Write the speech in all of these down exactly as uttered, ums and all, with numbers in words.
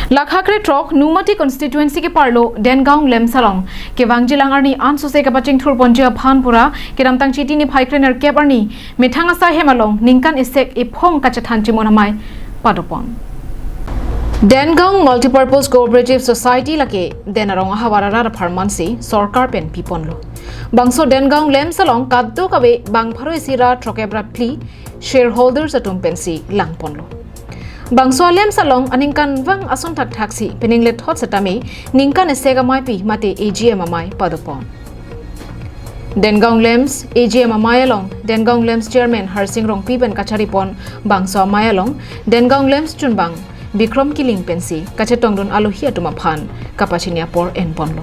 Lakha kre throk Nomati constituency keparlo Dengaon LAMPS along kevangjilang arni ansose kapachingthur ponji aphan pura kedamtang Chiti niphai krenerkep arni methang asai hem along ningkan esek ephong kachethan chimun amei padopon. Dengaon Multipurpose Cooperative Society lake Den arong ahavar arat apharman si sorkar pen piponlo. Bangso Dengaon LAMPS along kadokave bang pharo isi ra throkkep ra phli shareholders atum pensi langponlo. Bangso a-LAMPS along aningkan vang ason thakthak si penang lethot setame ningkan esek amei pi mate A G M amei padopon. Dengaon LAMPS A G M amei along Dengaon LAMPS Chairman Harsing Rongpi pen kacharipon bangso amei along Dengaon LAMPS chunbang Bikrom Killing pensi kachetongdun alohi atum aphan kapachini apor enponlo.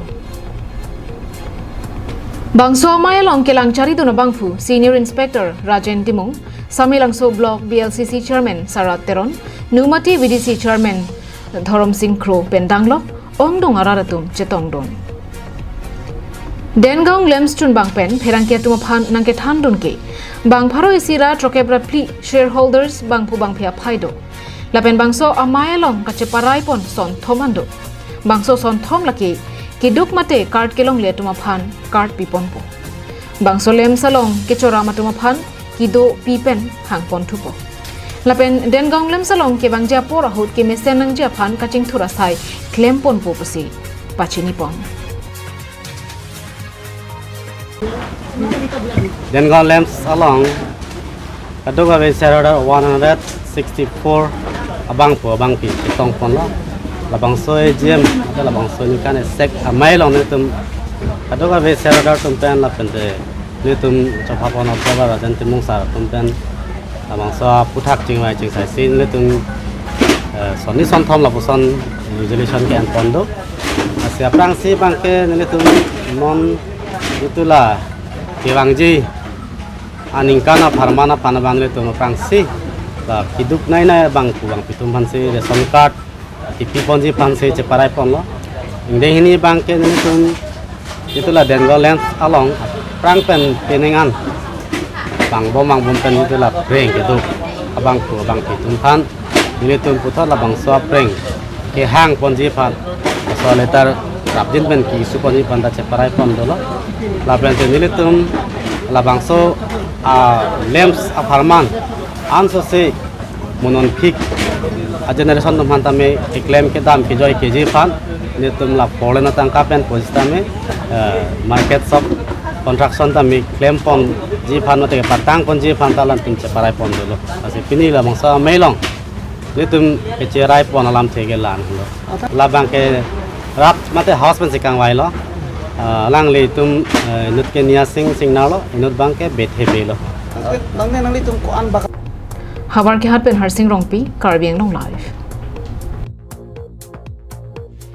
Bangso amei along kelang charidun abangphu Senior Inspector Rajen Timung, Samelangso Block B L C C Chairman Sarat Teron, Nomati V D C Chairman Dhorom Sing Kro pen danglok ongdung arat atum chetongdun. Dengaon LAMPS chunbang pen pherangke atum aphan nangkethandun ke bang pharo isi ra throkkep ra phli shareholders bangphu bangphi aphai do. Lapen bangso amei along kacheparai pon sonthom an do. Bangso sonthom lake keduk mate card kelongle atum aphan card piponpo. Bangso LAMPS along kechoram atum aphan kedo pi pen hangponthupo. Lapen Dengaon LAMPS along kevangji apor ahut kemesen nangji aphan kachingthur asai klemponpo pusi pachinipon. Dengaon LAMPS along kadokave shareholder one hundred sixty-four abangphu abangphi chetongponlo. Labangso A G M mate labangso ningkan esek amei along nelitum kadokave shareholder atum pen lapente nelitum chopha pon observer Rajen Timung sir atum pen labangso aphuthak chingvai chingsai si nelitum, eh, sonni sonthom lapuson resolution ke-enpon do. Lasi aphrangsi abangke nelitum non itum la kevangji aningkan apharman aphan abang nelitum aphrangsi la keduk nai nai bangphu bangphi atum aphansi ration card kepiponji aphansi cheparai ponlo. Ingdeng hini abangke nelitum itum la Dengaon LAMPS along aphrang pen penang an vangbom vangbom pen itum la preng keduk abangphu abangphi atum aphan nelitum puthot labangso apreng kehang ponji aphan, laso letter rapjin pen ke-issue ponji aphan ta cheparai pon dolo. Lapen te nelitum labangso a-LAMPS apharman ansose mo non phik a-generation atum aphan tame keklem kedam kejoi keji aphan nelitum la four lane atangka pen pusitame, eh, market shop construction tame klem ponji aphan mate patang ponji aphan ta latum cheparai pon dolo. Lasi pini labangso amei along nelitum kecherai pon alamthe ke la-an lo. Labangke rat mate house pensi kangvailo. Ah, alanglitum, eh, inut ke Nia Sing Singnar lo, inut abangke Bethe Bey lo. Bang ne nanglitum ko-an bak- Howraghat pen Harsing Rongpi, Karbi Anglong Live.